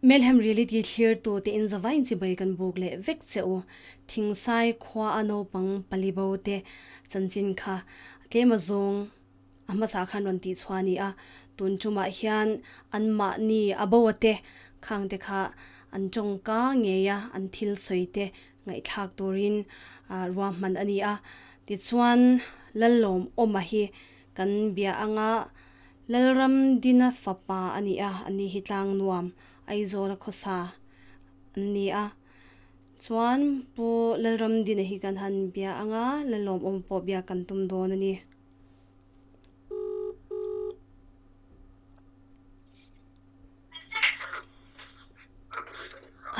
Melhem Reality thlirtu te in zavai chibai kan buk leh vek che u. Thingsai khua a naupang pali bo te chanchin kha tlem a zawng a hmasa khan rawn tih chhuah a ni a. Tun tumah hian anmahni a bo a te khang te kha an tawngka ngei a, an thil sawi te ngaihthlak turin ruahman a ni a. Tichuan Lallawmawma hi kan bia anga Lalram Dina fapa a ni a, ani hi tlang nuam Aizawla khawsa an ni a. Chuan Pu Lalram Dina hi kan han bia anga Lalawmawm pawh bia kan tum dawn a ni.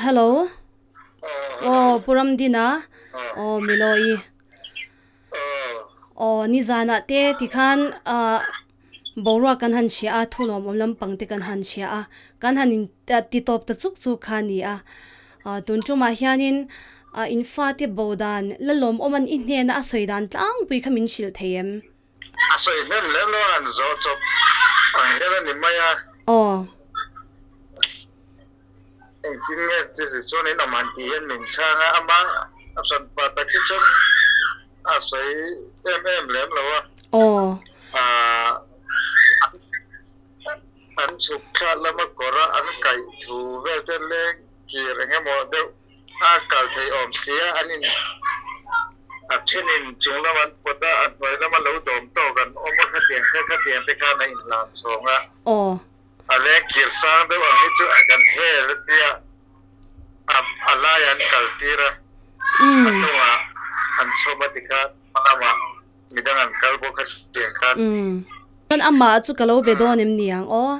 Hello. Aw Pu Ramdina. Aw Milawi. Aw nizanah te tikhan ah boruak kan han hria a thu lawmawm lampang te kan han hria a kan han in ti tawp ta chuk chuk kha a ni a ah tun tumah hianin ah in fate bo dan la lawmawm an i hnena a sawi dan tlangpui kha min hrilh thei em? A sawi hnem lem lo an zawh chawp ang hian a ni mai a. Aw. Engtin nge chi chi chuan in awm han tih hian min chhang a, amah a hran pa tak hi chuan a sawi em em lem lo a. Aw. Ahh an chhuk thla lama kawr a an kaih thu vel te leng kir eng emaw deuh a kal thei awm si a, an in a thenin chung lam an pawt a, a hnuai lama lo dawm tawk an awm a, khatiang kha khatiang te khan a inhlan chhawng a. Aw. A leng kir sang deuh ang hi chu a kan hel a tia, a a lai an kal tir a, a hnungah an chhawm a tikhan hma lamah midang an kal bawk a tiang khan. Chuan amah chu ka lo be dawn em ni ang aw?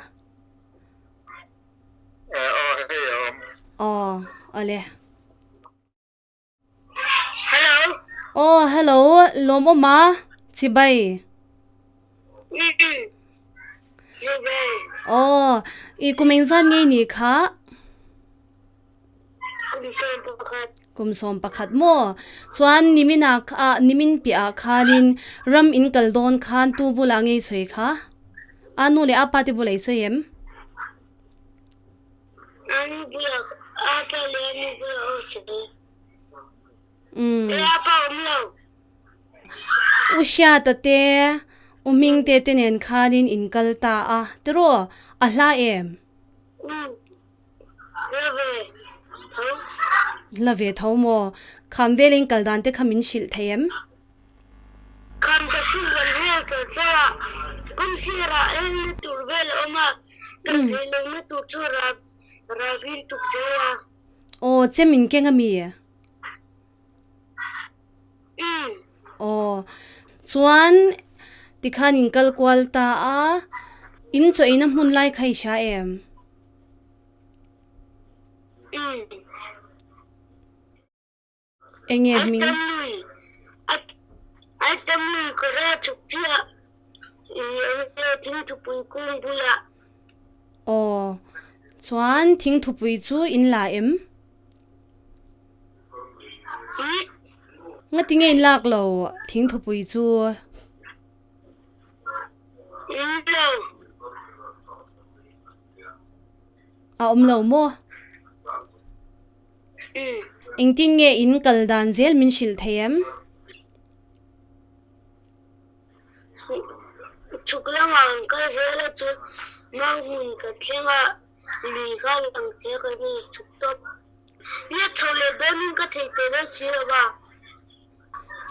E aw hei a awm. Aw awle. Hello. Aw hello lawmawm a chibai. Chibai. Aw i kum engzat ngei ni kha? Kum 11. Kum 11 maw? Chuan nimin ah ah nimin piah ah khanin ram in kal dawn khan tu bulah ngei sawi kha? A nu leh a pa te bulah i sawi em? U Hriata te, U Hmingte te nen khanin in kal ta a, tiraw? A hla em? Hla ve tho maw? Kham velin kal dan te kha min hrilh thei em? Kham ka chu kan hel char char a, kawng sirah eng na tur vel a awm a, kan thei lo na tur chu ravin tuk zel a. Aw, chem in keng a mi? Umm. Aw, chuan tikhan in kal kual ta a, in chaw eina hmun lai kha i hria em? Umm. Enge hming? Ai tam lui ka ra chuk chiah enge thingthupui kung bulah. Aw, chuan thingthupui chu in la em? Nga tinge in lak lo thingthupui chu? In lo. A awm lo maw? Engtin nge in kal dan zel min hrilh thei em? Chhuk lamah an kal zel a chu mau hmun ka thleng a, lui kha lang che ka ni chhuk tawp. Nia chho leh dawnin ka thei tawh dawn si lo va.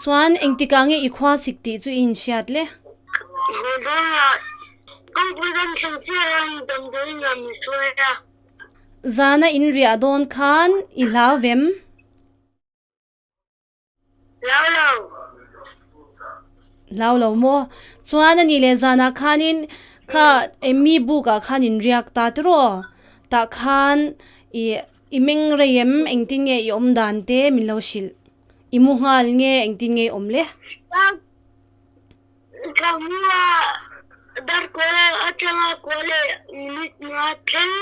Chuan engtikah nge i khua sik tih chu i inhriat le? Haw dawnah kawngpui kan thleng chiah a, damdawiin ah min hruai a. Zana in riah dawn khan i hlau vem? Hlau lo. Hlau lo maw? Chuan a nih leh zanah khanin kha mi buk ah khan in riak ta tiraw? Tah khan i i meng rei em? Engtin nge i awm dan te min lo hrilh? I mu nghal nge engtin nge i awm le? Ka mu a, dar kual atanga kual leh minute nga thleng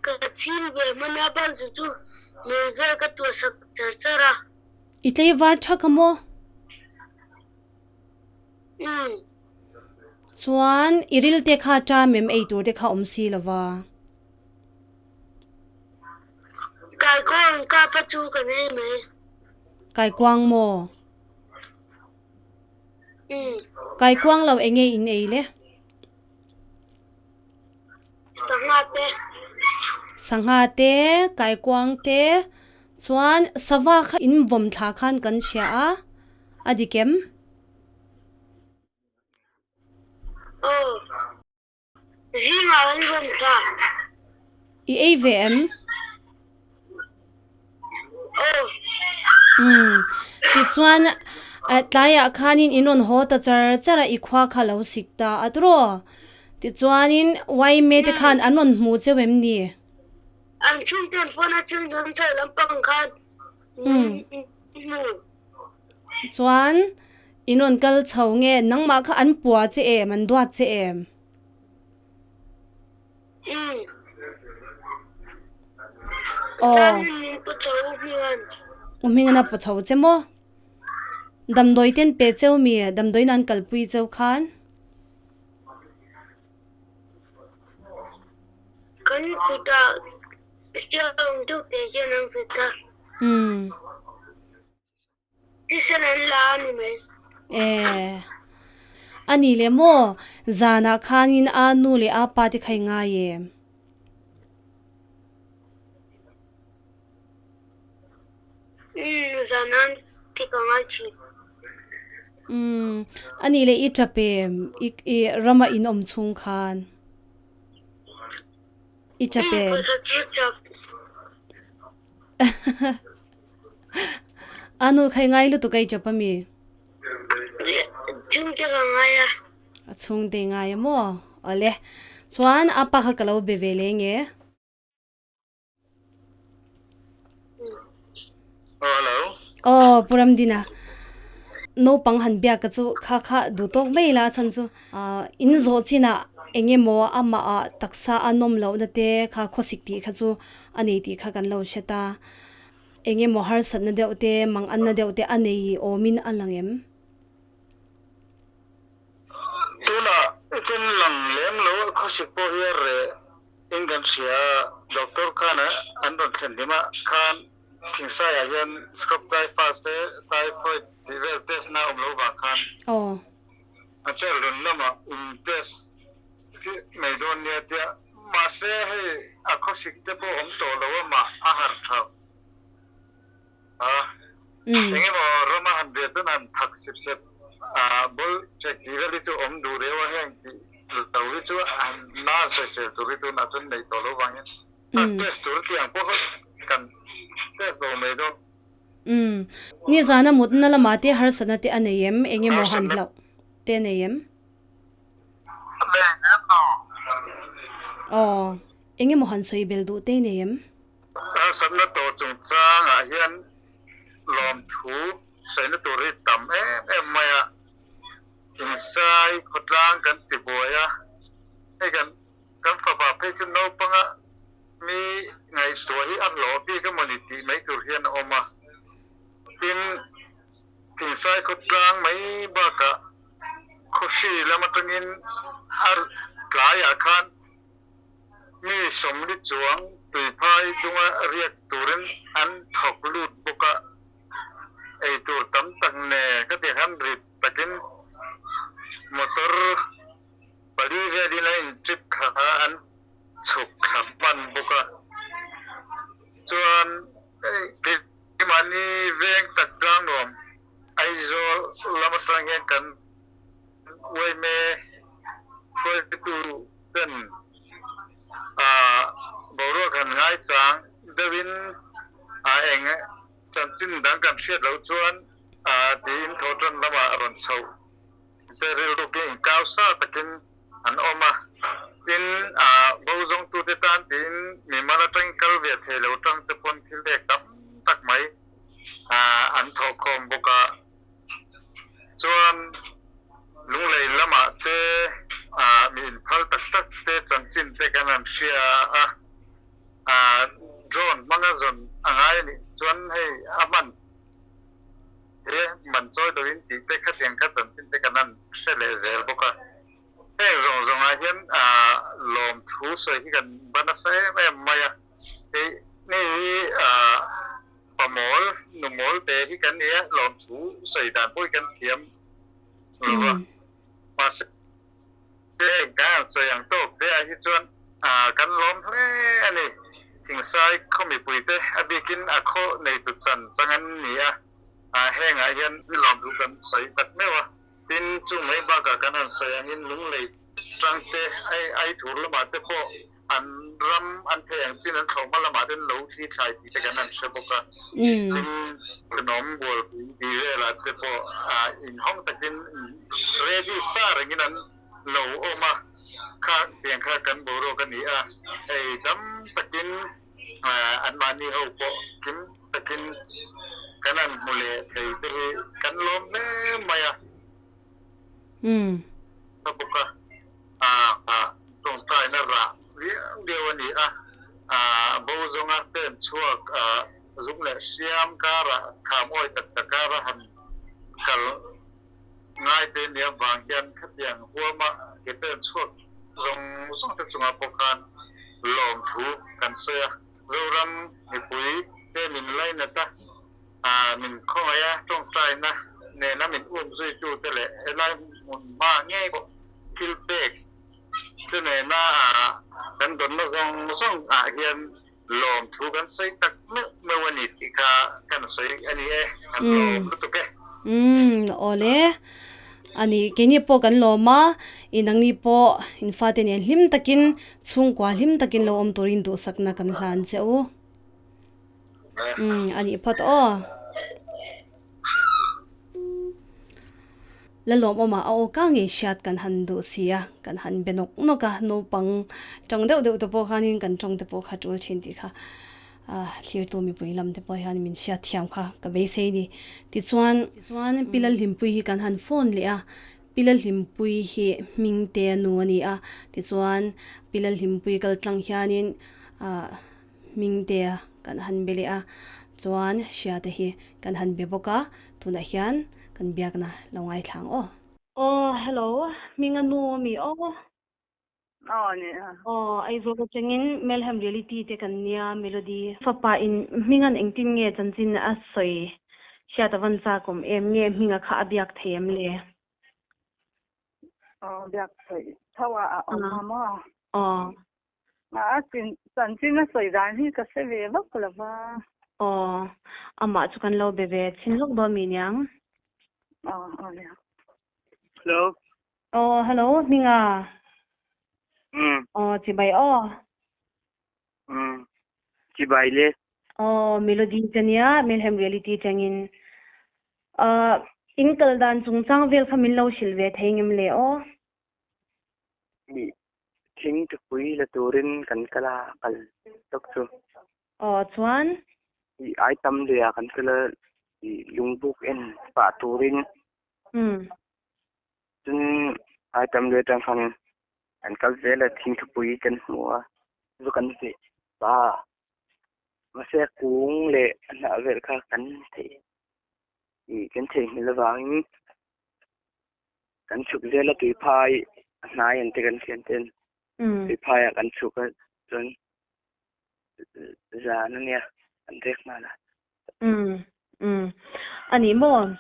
ka chhing ve hman a, bak chu chu hmel vel ka tuah sak char char a. I tleivar thak a maw? Umm. Chuan i ril te kha ṭam em ei tur te kha awm si lo va? Kaikuang kapa chu kan ei mai. Kaikuang maw? Kaikuang lo enge in ei le? Sangha te. Sangha te, kaikuang te, chuan sava kha in vawm thla khan kan hria a, a dik em? Aw. Zingah an rawn thla. I ei ve em? Aw. Umm. Tichuan tlaiah khanin in rawn haw ta char char a, i khua kha lo sik ta a tawh. Tichuanin yma te khan an rawn hmu cheu em ni? An chhungte an phone a chhung chuan chho lampang khan min hmu. Chuan in rawn kal chho nge nangmah kha an pua che em an duat che em? Umm. Aw. Chuanin min pu chho U Hminga'n. U Hminga'n a pu chho che maw? Damdawi te an pe cheu mi? Damdawiin an kalpui cheu khan? Kan kutah hriau deuh te hian an vit a. Umm. Thisen an la a ni mai. Eh. A ni leh maw? Zanah khanin a nu leh a pa te kha i ngai em? Umm, zanah te ka ngai thin. Umm, a ni leh i tap em? I i rama in awm chhung khan. I tap em? Umm, pawisa chu tap. A nu kha i ngai lutuk a i tap ami? Chhungte ka ngai a. A chhungte i ngai a maw? Awle. Chuan a pa kha ka lo be ve leh nge? Hello. Aw Pu Ramdina. Naupang han biak ka chu kha kha duh tawk mai la a chhan chu in zawh chinah eng emaw amah ah taksa a nawm lohna te kha khawsik tih kha chu a nei tih kha kan lo hre ta. Eng emaw harsatna deuh te mang anna deuh te a nei awmin a lang em? Tunah i chen lang lem lo a khawsik pawh hi a reh in kan hria a, doctor khan an rawn thlen hlim a khan thingsaiah hian scrub typhus te typhoid tih vel test na awm lo vang khan a chair run lamah in test mai dawn nia tia mahse hei a khawsik te pawh awm tawh lo a mah a harh tha a eng emaw rama han ve chuan han thak sep sep a ball check tih vel hi chu awm duh reu a heng tih lo hi chu na an sawisel tur hi tunah chuan neih tawh lo vangin a test tur tih ang pawh kan test lo mai dawn. Umm nizana mutna lamah te harsatna te a nei em eng emaw han hlauh te a nei em? Aw, eng emaw han sawi bel duh te i nei em? Harsatna tawh chungchangah hian lawmthu sawina tur hi tam em em mai a, Thingsai khawtlang kan ti buai a, hei kan kan fapa phei chu naupanga mi ngaihtuah hi a hlawh bik emawni tih mai tur hian a awm a, tin Thingsai khawtlang mai bakah Khawhri lam atangin a tlaiah khan mi sawmli chuang tuiphai dunga riak turin an thawk lut bawk a, eitur tam tak ne ka ti han rit takin motor pali velin a intrip kha an chhuk thla hman bawk a, chuan keimahni veng tak tlangnuam Aizawl lam atang hian kan yma hruaitu ten boruak han ngaichang deuhin a eng chanchin dang kan hriat loh chuan tiin thawhtan lamah a rawn chhoh te rilrukin inkau sa takin an awm a. Tin, bo zawngtute tan tiin mimal atangin kal ve thei lo tangte pawn thil pek tam tak mai an thawhkhawm bawk a, chuan Lunglei lamah te mi inphal tak tak te chanchin te kan han hria a, drone hmanga zawn a ngai a nih chuan hei a hman he man chawi loin tih te khatiang kha chanchin te kan han hre leh zel bawk a, heng zawng zawngah hian lawmthu sawi hi kan ban nasa em em mai a, hei. Hei hi pa mawl, nu mawl te hi kan nia, lawmthu sawi dan pawh hi kan thiam lo va. Mahse heng kan han sawi ang tawk te ah hi chuan kan lawm hle a ni. Thingsai khaw mipuite a bikin a khaw neitu chan chang an ni a, hengah hian lawmthu kan sawi tak meuh a. Tin, chung mai bakah kan han sawi angin lunglei tangte ai thur lamah te pawh an ram an theih ang chin an thlawhhma lamah ten lo thli thlai tih te kan han hre bawk a. Tin, Thenawm Bualpui tih velah te pawh inhawng takin ready sa rengin an lo awm a, kha tiang kha kan boruak a ni a, hei dam takin anmahni ho pawh kim takin kan han hmu leh thei te hi kan lawm hle mai a. Ka bawk a, tawngtaina rah viau viau a ni a, bo zawnga pen chhuak zung leh hriam karah kham awi tak tak kara han kal ngai te nia vang hian khatiang huama ke pen chhuak zawng zawng te chungah pawh khan lawmthu kan sawi a. Zoram mipui te min lainat a, min khawngaih a, tawngtaina nena min um zuitute leh helai hmun hma ngei pawh thil pek te nena kan dawnna zawng zawng ah hian lawmthu kan sawi tak meuh meuh a ni tih kha kan sawi a ni e, kan lawm lutuk e. Umm awle a ni keini pawh kan lawm a, i nangni pawh in fate nen hlim takin chhungkua hlim takin lo awm turin duhsakna kan hlan che u. Umm a nih phawt aw. La lawmawm a, a aw ka ngei hriat kan han duh si a, kan han be nawk nawk a, naupang tawng deuh deuh te pawh khanin kan tawng te pawh kha tul thin tih kha ah thlirtu mipui lam te pawh hian min hriat thiam kha ka beisei ni. Tichuan, tichuan Pi Lalhlimpui hi kan han phone leh a, Pi Lalhlimpui hi hming te a nu a ni a, tichuan Pi Lalhlimpui kal tlang hianin ah hming te kan han be leh a, chuan hria te hi kan han be bawk a, tunah hian kan biakna lo ngaithla ang aw. Aw hello, hming a nu a mi aw. Aw ni a. Aw Aizawl atangin Melhem Reality te kan nia Melody. Fapa in hminga'n engtin nge chanchin a sawi hriat a van chak awm em nge hminga kha a biak thei em le? Aw biak theih tho a a awm a maw? Aw. A chanchin a sawi dan hi ka hre ve vak lo va. Aw, amah chu kan lo be ve chhin lawk dawn mi niang. Aw, aw nia. Hello. Aw, hello, Hminga. Umm. Aw, chibai aw. Umm, chibai le. Aw, Melody che nia, Melhem Reality changin. Aw, in kal dan chungchang vel kha min lo hrilh ve thei ngem le aw. Mi thing tupui la turin kan kal a, kal tawk chu. Aw chuan. I ai tam leh a kan kal a, i lungbuk en pah turin. Umm. Chun ai tam leh atang khan kan kal zel a, thing thupui kan hmu a, chu kan veh pah a. Mahse kung leh a hnah vel kha kan theih, i kan theihnghilh avangin. Kan chhuk zel a tui phai a hnai an ti kan thian ten tui phai ah kan chhuk a chuan zan ania kan rek nghal a. Umm umm ani maw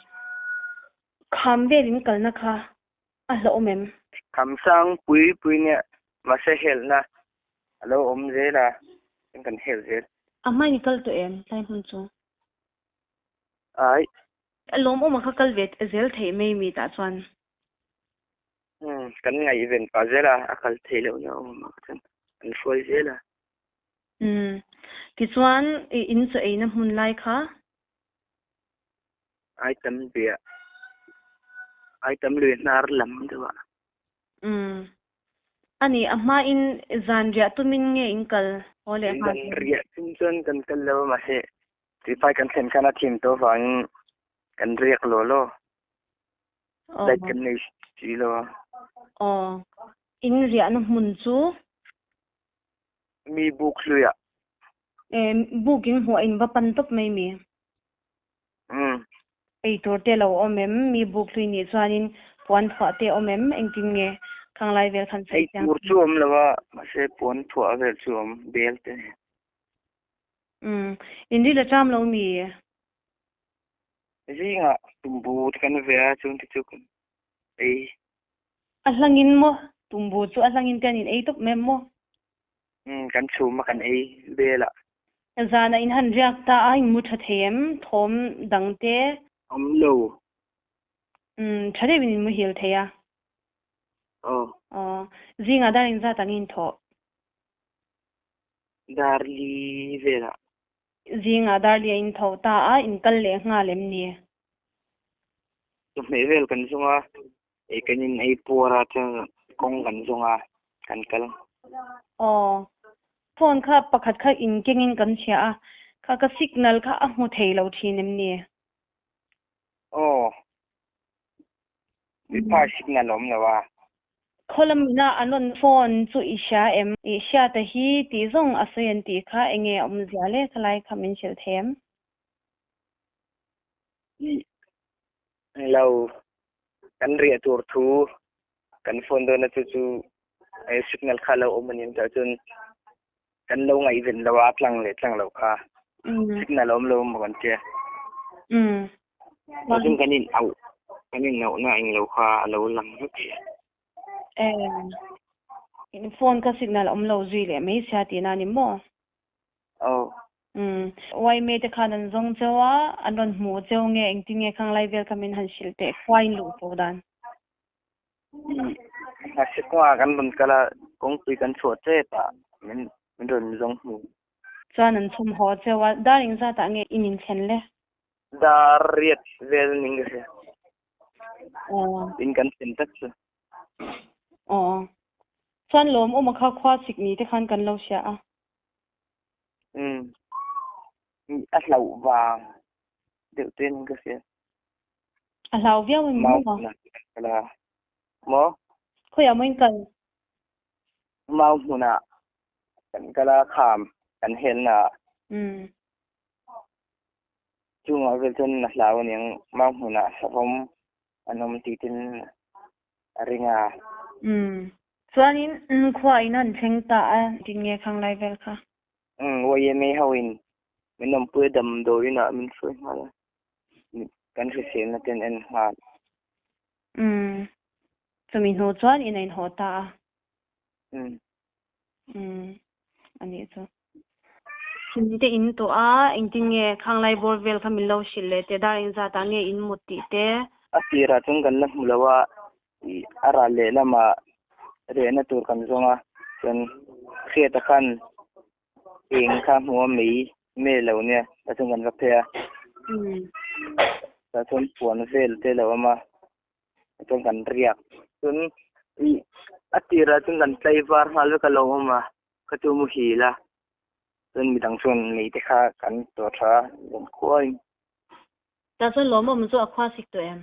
kham vel in kalna kha a hlauhawm em? Kham sang pui pui nia mahse helhna a lo awm zel a chuan kan helh zel. A hmain i kal tawh em tlai hmun chu? Ai. A lawmawm a kha kal ve zel theih mai mi tah chuan. Umm kan ngaihven pah zel a, a kal theih loh na awm ah chuan kan hruai zel a. Umm tichuan i in chaw eina hmun lai kha? Ai tam biah, ai tam lui hnar lam deuh ah. Umm ani a hma in zan riah tumin nge in kal haw leh nghal? Zan riah tum chuan kan kal lo a mahse Sipai kan thlen khan a thim tawh avangin kan riak law law. Light kan nei si lo a. Aw, in riahna hmun chu? Mi buk hluiah. E, buk in hmuh a in va pan tawp mai mi? Umm. Ei tur te lo awm em? Mi buk hlui nih chuanin puan thuah te awm em? Engtin nge khang lai vel khan sawi chiang? Ei tur chu awm lo a, mahse puan thuah vel chu awm, bel te. Umm. In ril a ṭam lo mi? Zingah tumbu te kan ve a, chung te chu kan ei. A hlangin maw? Tumbu chu a hlangin te an in ei tawp mai maw? Umm, kan chhum a kan ei vel a. Zanah in han riak ta a, in mu tha thei em? Thawm dang te? Awm lo. Umm, tha deuhin in muhil thei a. Aw. Aw, zingah dar engzat ang in thawh? Dar li velah. Zingah dar li a in tho ta a, in kal leh nghal em ni? Chawhmeh vel kan zawng a, ei kan in ei puar a, chuan kawng kan zawng a, kan kal. Aw, phone kha pakhat kha in kengin kan chhia a, kha ka signal kha a hmu thei lo thin em ni? Aw, Wifi signal a awm lo a. Khawlamina an rawn phone chu i hria em? I hriata hi tih zawng a sawi an tih kha enge a awmzia le? Khalai kha min hrilh thei em? I lo kan riah tur thu kan phone dawn a chu chu signal kha lo awm a ni ang tah chuan kan lo ngaihven lo a tlang leh tlang lo kha signal a awm lo maw kan tia. Chuan kan in auh kan in auhna eng lo kha a lo lang vek e. In phone kha signal awm lo zui leh mai sia tihna a ni maw? Aw. Uaime te khan an zawng cheu a, an rawn hmuh cheu nge engtin nge khang lai vel kha min han hrilh teh khua in luh pawh dan. Hmase kawngah kan rawn kal a, kawngpui kan chhuah tep a, min rawn zawng hmu. Chuan an chhum haw cheu a, dar engzatah nge in inthlen le? Dar riat vel ning ka hria. In kan thlen tak chu. Aw. Chuan lawmawm a kha khua sik ni te khan kan lo hria a. Umm. A hlauh vang deuh te ning ka hria. A hlau viau em maw? Maw? Khawiah maw in kal? Mau hmunah kan kal a, kham kan helna ah. Umm. Chungah vel chuan a hlau aniang mau hmunah savawm an awm tih ten a ring a. Umm. Chuanin khua in an thleng ta a tin nge khang lai vel kha? Umm YMA ho in min awmpui a damdawi inah min hruai nghal a, kan hriselna te an en nghal. Umm. Chumi hnu chuan in a inhaw ta a. Umm. Umm anih chu. Thim te in tawh a, engtin nge khanglai bawr vel kha min lo hrilh leh teh dar engzat ah nge in mut tih te. A tirah chuan kan la hmu lo a, a ral leh lamah rehna tur kan zawng a, chuan hriata khan eng kha hmu a mei mel lo nia tah chuan kan va phei a, tah chuan puan vel te lo awm a. Chuan kan riak. Chuan ih a tirah chuan kan tlaivar nghal vek a lo awm a, ka chu muhil a. Chuan midang chuan mei te kha kan tawh tha a, zan khuain. Tah chuan lawmawm chu a khua sik tawh em?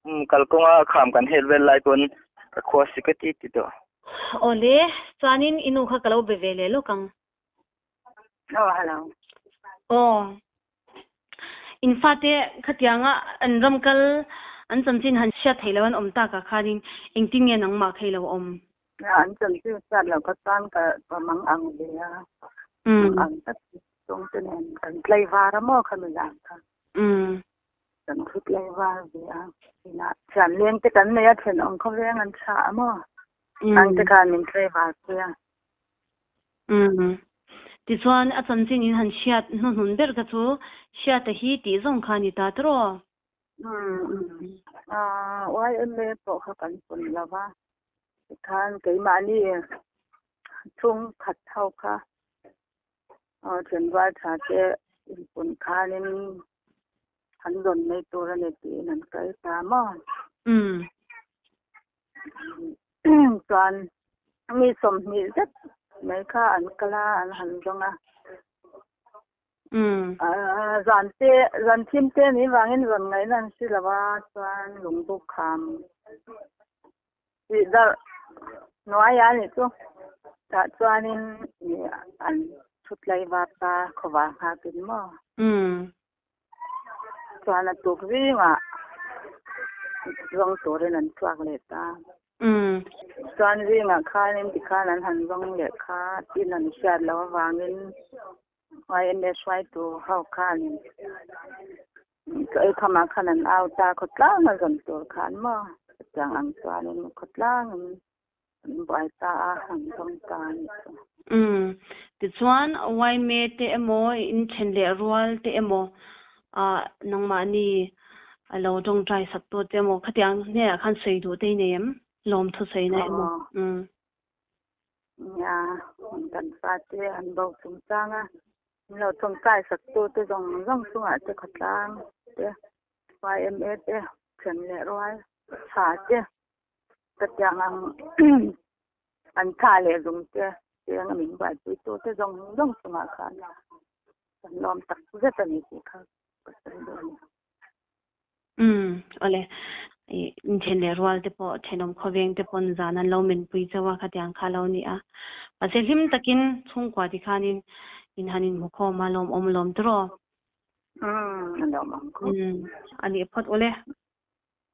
Umm kalkawnga kham kan hel vel lai pawn ka khua sik a ti ti tawh. Awle, chuanin i nu kha ka lo be ve leh lawk ang. Aw hello. Aw. In fate khatianga an ram kal an chanchin han hriat theih loh an awm takah khanin engtin nge nangmah kha i lo awm? An chanchin hriat loh kha chuan ka ka mang ang ve a. Mang ang tak chung te nen kan tlaivar a maw khami zan kha. Kan thu tlaivar ve a. Inah thian leng te kan nei a thenawm khawveng an tha a maw. Ang te khan min tlaivar pui a. Umm. Tichuan, a chanchin in han hriat hnuhnun ber kha chu Hriata hi tih zawng kha a ni ta tawh. Umm. YMA pawh kha kan pun lo va, tikhan keimahni chhungkhat ho kha thenrual tha te inpun khanin an rawn nei tur a ni tiin an kal ta maw? Umm. Chuan mi 20 zet mai kha an kal a, an han zawng a. Zan te, zan thim te nih vangin rawn ngaihna an hre lo a, chuan lungduk kham tih darh hnuai a nih chu. Tah chuanin an thut lai vak ta khawvar nghakin maw. Chuan a tuk zingah zawng turin an chhuak leh ta. Chuan zingah khanin tikhan an han zawng leh kha tin an hriat loh avangin YMA hruaitu ho khan chaw ei khamah khan an au ta khawtlang a zawm tur khan maw chutiang ang chuanin khawtlangin an buai ta a, an zawm ta a nih chu. Umm, tichuan YMA te emaw inthen leh rual te emaw ah nangmahni a lo tawngtai sak tu te emaw khatiang hnenah khan sawi duh te i nei em? Lawmthu sawina emaw? Umm. Nia, kan fate an bo chungchang a, min lo tawngtai sak tu te zawng zawng chungah te khawtlang te, YMA te, then leh rual tha te, ka tiang ang an tha leh zung te, cheng a min buaipui tu te zawng zawng chungah khan kan lawm tak zet a ni tih kha ka sawi duh a ni. Umm, awle. Ih, inthen leh rual te pawh, thenawm khawveng te pawn zan an lo menpui chauh a, khatiang kha lo ni a. Mahse hlim takin chhungkua ti khanin in han inhmu khawm a, lawmawm lawm tawh. Umm, a lawmawm khawp. Umm, a nih phawt awle.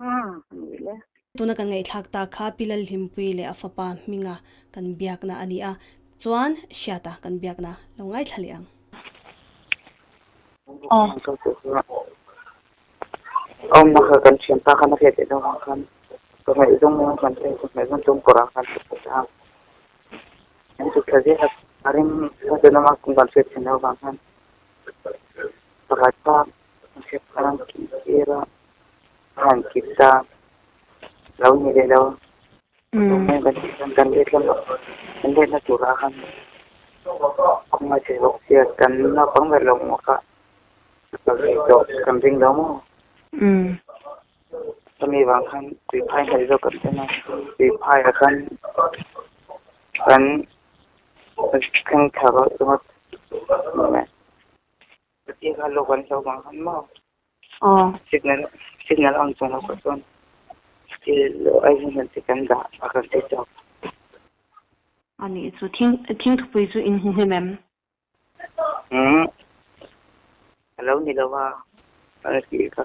Umm, a nih le. Tuna kan ngaihthlak ta kha Pi Lalhlimpui leh a fapa hminga kan biakna a ni a, chuan Hriata kan biakna lo ngaithla leh ang. Aw. Awmna kha kan thianpa khan a hriat leh deuh ang khan ka ngaihzawng kan ngaihzawng chung kawrah khan ka put a, an chhuk thla zel a, a ring a chuan ama kum kan hriat thin loh avang khan pakhat pa an hriat khan an kih tir a, a han kit ta lo ni leh lo kan let lamah kan letna turah khan kawng a chhe bawk sia kan naupang ber lo maw kha ka ring tawh kan ring lo maw chumi vang khan tui phai hnaih zawk kan en a tui phaiah khan kan thleng thla rawih ringawt Pathian kha lawk an hlo vang khan maw? Aw. Signal signal on chuan lo kha chuan thil aizawl hman te kan dah a kan ti chawk. A nih chu thing thing thupui chu in hmu hnem em? Umm. A lo ni lo a, a tih kha.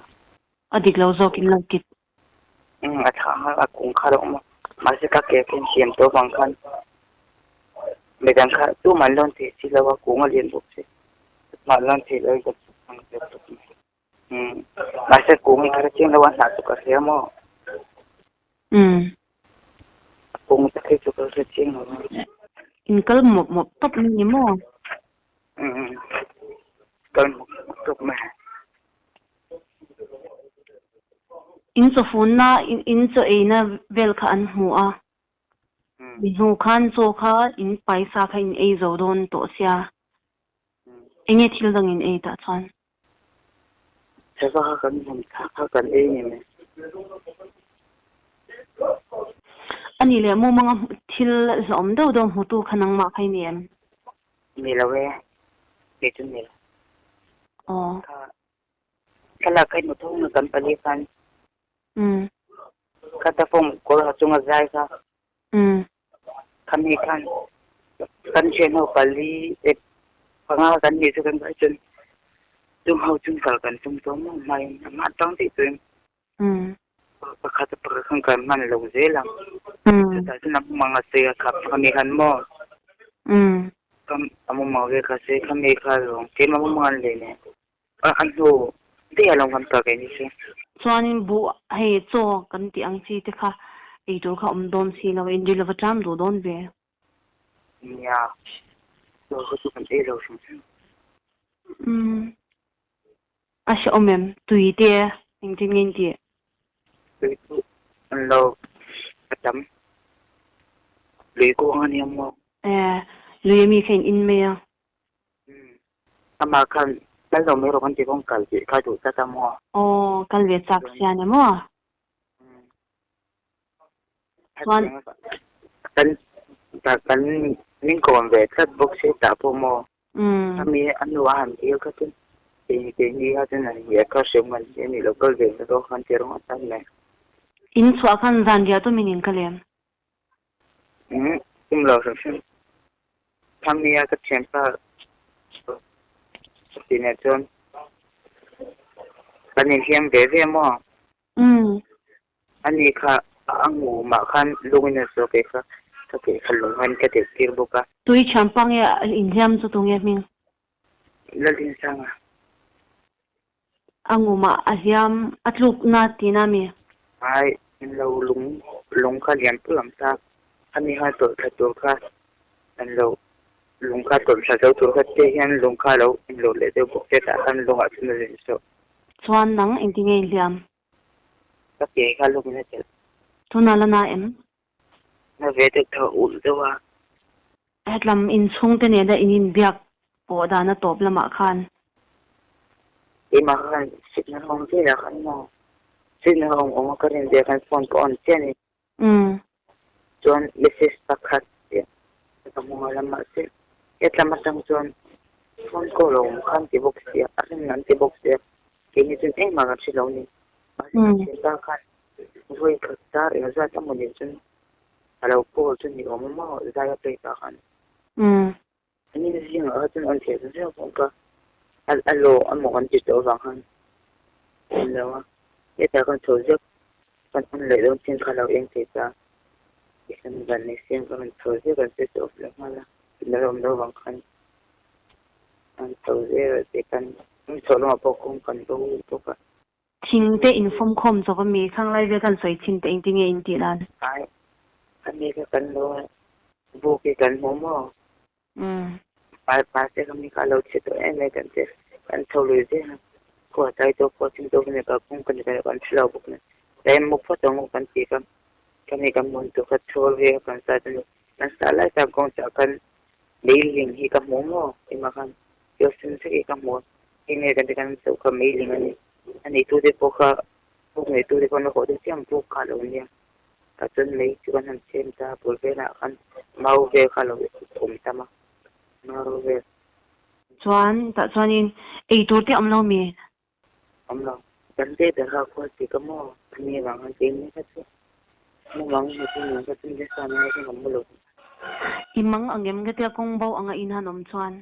A dik lo zawk in lo kit. Umm a thah nghal a kung kha lo awm a, mahse ka ke khin siam tawh vang khan midang kha tumah an lawn thei si lo a, kung a lian bawk si tumah an lawn thei lo in ka chhuk ang tep tawp mai. Umm mahse kung hi kha chiang lo a hnah chu ka hria maw? Umm. Kung te khi chu ka hre chiang lo a. In kal mawp mawp tawp mai ni maw? Umm kal mawp mawp tawp mai. In chaw funna, in chaw eina vel kha an hmu a. Mi hnu khan chaw kha in paisa kha in ei zo dawn tawh sia. Enge thil dang in ei tah chuan? Sava kha kan hmun thla kha kan ei ni mai. A nih leh mumanga thil hlawm deuh deuh hmutu kha nangmah kha i ni em? Ni lo e, kei chu ni lo. Aw. Kha thlalak kha i hmu tho nge kan pali khan. Umm. Kha ta form kawr ha chunga zai kha. Umm. Kha mi khan kan thian ho pali e panga kan nih chu kan vai chuan chung ho chung kal kan tum tawh maw hmain a mah tang tih tuin. Umm. Pakhat a pakhat khan kan hman lo zel ang. Chutah chuan a mumang a sawi a khap kha mi khan maw? Umm. Ka a mumang ve kha sawi kha mi kha lawng tlem a mumang an lei nen a a hnu daih a lawng kan kal keini chu. Chuanin buh hei chaw kan tih ang chi te kha ei tur kha awm dawn si lo, inri lova tlam duh dawn ve. Nia, chaw kha chu kan ei lo hrim hrim. Umm. A hrehawm em? Tui te engtin nge in tih? Tui chu an lo a tam. Lui kuang a nia maw? E, lui ami kha in in mai a. Umm, amah khan kal lo mai rawh kan ti kawng kal tih kha duh tlat a maw? Aw, kal ve chak sia nia maw? Umm. Chuan. Kan kan min kawm ve tlat bawk si tah pawh maw? Umm. Ami a nu a han dil kha chuan kei keini kha chuan an hia kha hrem ngan hi a ni lo kal ve na zawk khan ti rawng a tan mai. In chhuah khan zan riah tum in in ka lem. Umm tum lo hrim hrim. Khami a ka thianpa ti nen chuan kan inhliam ve ve maw? Umm. Ani kha a ngu mah khan lungin a saw kei kha ka keh kha lung hian ka delh tir bawk a. Tui thiam pa nge inhliam chu tunge hming? Laldinsanga. A ngumah a hliam a tlukna tihna mi? Ai, in lo lung lung kha lian pui awm ta, khami kha tawlh thla tur kha an lo lung kha tawlh thla zo tur kha te hian lung kha lo in lo leh deuh bawk te tah khan lungah chuan a zin sawh. Chuan nang engti nge i hliam? Ka ke kha lungin a chelh. Tunah la na em? Na ve deuh tho ulh deuh a. Hetlam inchhungte nena in inbiak pawh dana tawp lamah khan. Keimah khan signal awm velah khan maw? Signal awm awm a ka rin ve khan phone ka on chiah a ni. Umm. Chuan message pakhat chiah ka hmu nghal a mahse hetlam atang chuan phone call a awm khan ti bawk sia a rin an ti bawk sia keini chuan engmah kan hre lo a ni. Mahse ka thianpa khan vawi khat dar engzat emaw ni chuan A lo call chu ni awm a maw zai a pek ah khan. Umm. An in zingah kha chuan an theh ta viau bawk a, a law emaw kan ti tawh avang khan en lo a, hetah khan chho zeuh kan on leh dawn chin kha lo eng thei ta, tihian van nei siam kha kan chho zeuh kan switch off leh nghal a, signal awm loh avang khan an chho zel a tih khan chhoh lamah pawh kawng kan bo bawk a. Thing te in fawm khawm chawp a mi khang lai vel kan sawi thin te engtin nge in tih dan? Ai, a mi kha kan lo a, buk hi kan hmu maw? Umm. Pai pa te kha mi kha a lo chhe tawh em em kan che, kan chho lui zel a, khua tlai tawh khua thim tawh vek a kawng kan kan kan hre lo bawk nen, tlai mu phawt ang u kan ti kha, ka mi kan hmun tur kha chhawl ve a kan sat a ni, kan sah lai tak kawng chah khan meiling hi ka hmu maw? Engmah khan thil sen vek hi ka hmu a, enge kan ti khan chauh kha meiling a ni. A neitute pawh kha buk neitute pawh an la haw deuh chiang buk kha a lo nia. Tah chuan mei chu kan han chhem ta a, bul velah khan mau vel kha a lo awm tam a, mau vel. Chuan tah chuanin ei tur te awm lo mi? Awm lo. Kan te ber kha khual ti ka maw? A ni vang khan keini kha chu mumang hmu chu nuam kha chu nasa nasa chuan ka mu lo. I mang ang em ka tia kawng bo anga in han awm chuan.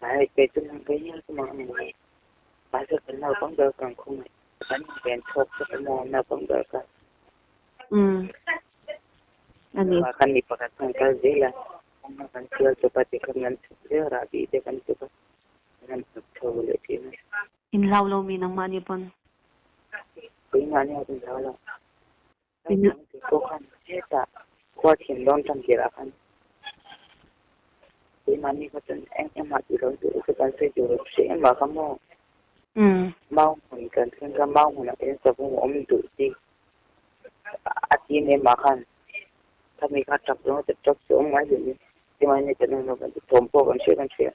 Ai kei chu nang kei hian ka mang ang lo. Mahse kan naupang ber kan khawngaih kan inven chhuak chawp emaw naupang ber kha. Umm ani. Kan mi pakhat khan kal zel a, kawng kan sial chawp a tikhan kan chhuk zel rahbi te kan chuk a, kan chhuk chho leh thin a. In hlau lo mi nangmah ni pawn. Keimah nia kan hlau lo. Naupang te pawh khan hetah khua thim dawn tan tirah khan keimahni kha chuan eng engmah tih lo tur chu kan sawi tur hre engmah kha maw? Mau hmun kan thleng kha mau hmunah hian savawm a awm duh chi a ti em em ah khan khami kha tap zawng a tap chu awm ngai hlei keimahni kan awm lo kan ti thawm pawh kan hria kan hria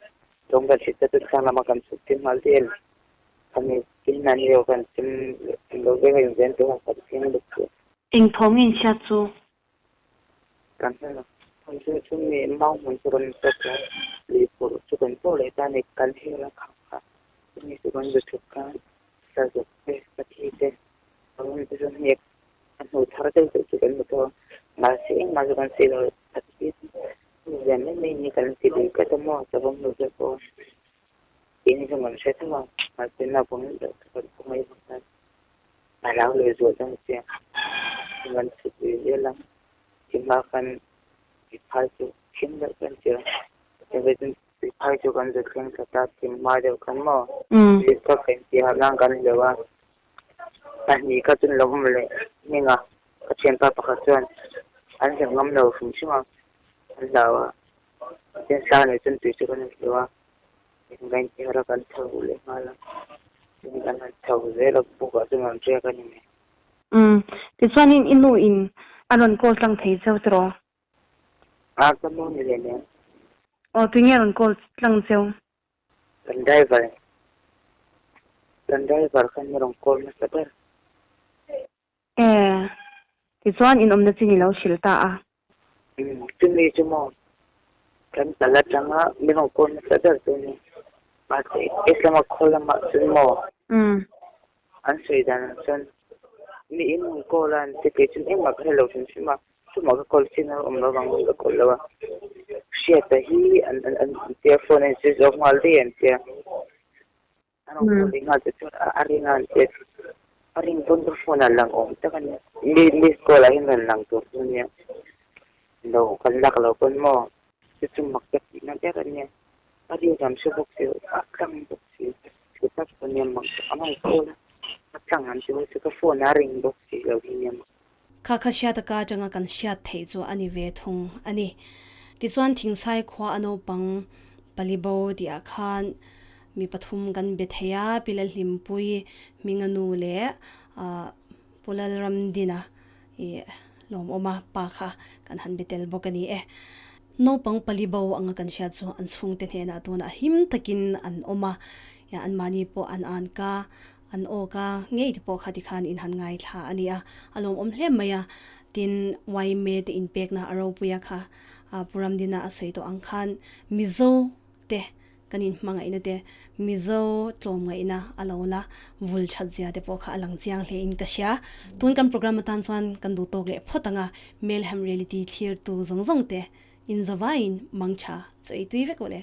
thawm kan hriat chuan thlang lama kan chhuk tir nghal zel. Khami tin an lio kan chim lo vek a inven tur a kan thleng bawk chu. Eng thawm nge in hriat chu? Kan hre lo. Thawm chu chu mi mau hmun chu kan tawp a, lui pawh chu kan pawh leh ta a ni. Kan hel a khang kha chumi chu kan zu thuk khan sazuk te, pathi te, rawn te chuan hei a hnu thar deuh deuh chu kan hmu tawh a. Mahse engmah chu kan sawi lo. Pathi chu zem mai mai ni kan ti lui tlat a maw savawm hnu te pawh. Keini chu kan hre tho a, mahse naupang deuh chu kan khaw mai bawk a, a hlau leh zual deuh chiang kan chhut ve zel a, ti hma khan phai chu thim deuh kan tir a, phai chu kan zut thleng thla ta, thim hma deuh khan maw lip kha kan ti harh nan kan hleuh a, pahnih kha chuan lo awm leh hming a, ka thianpa pakhat chuan an hleuh ngam lo hrim hrim a, an hlau a, tin sang leh chuan tui chu kan hleuh a. Engveng tihar a kan chho leh nghal a, tin kan han chho zel a book ah chuan an riak a ni mai. Umm, tichuanin i nu in a rawn call tlang thei cheu tiraw? A, ka nu ni leh nen. Aw, tunge a rawn call tlang cheu? Kan driver, kan driver khan a rawn call nasa ber. E, tichuan in awmna chin i lo hrilh ta a. Umm, chumi chu maw kan kal atanga min rawn call nasa ber chu a ni. Mahse Islama khaw lamah chuan maw an sawi danah chuan mi in rawn call a an ti kei chuan engmah ka hre lo hrim hrim a, chumah ka call chin a awm lo vang ka call lo a. Hriata hi an an an tia phone a in switch off nghal daih an tia. A rawn call leh nghal te chuan a ring a an ti a, a ring pawn ka phone ah lang awm tak a nia, miss call ah hian rawn lang tur chu a nia, lo kan lak lo pawn maw chu chu mak ka tihna ber a nia, a rik an hre bawk si lo, a tlang bawk si lo, tak chu nia mak tak a phone a tlang an ti bawk si ka phone a ring bawk si lo hi nia mak. Kha kha hriat aka atanga kan hriat theih chu a ni ve thung a ni. Tichuan Thingsai khua a naupang pali bo tih ah khan mi pathum kan be thei a, Pi Lalhlimpui, Hminga nu leh Pu Lalramdina i lawmawma pa kha kan han be tel bawk a ni e. Naupang pali bo anga kan hriat chu an chhungte hnenah tunah him takin an awm a, anmahni pawh an an ka, an aw ka ngei te pawh kha tikhan in han ngaithla a ni a, a lawmawm hle mai a. Tin, yma te inpekna a ropuia kha Pu Ramdina a sawi tawh ang khan Mizo te Kan inhmangaihna te, Mizo tlawmngaihna a lo la vul that zia te pawh kha a lang chiang hle in ka hria. Tun kan program atan chuan kan duh tawk leh phawt ang a, Melhem Reality thlirtu zawng zawng te in zavaiin mangtha chaw ei tui vek u le.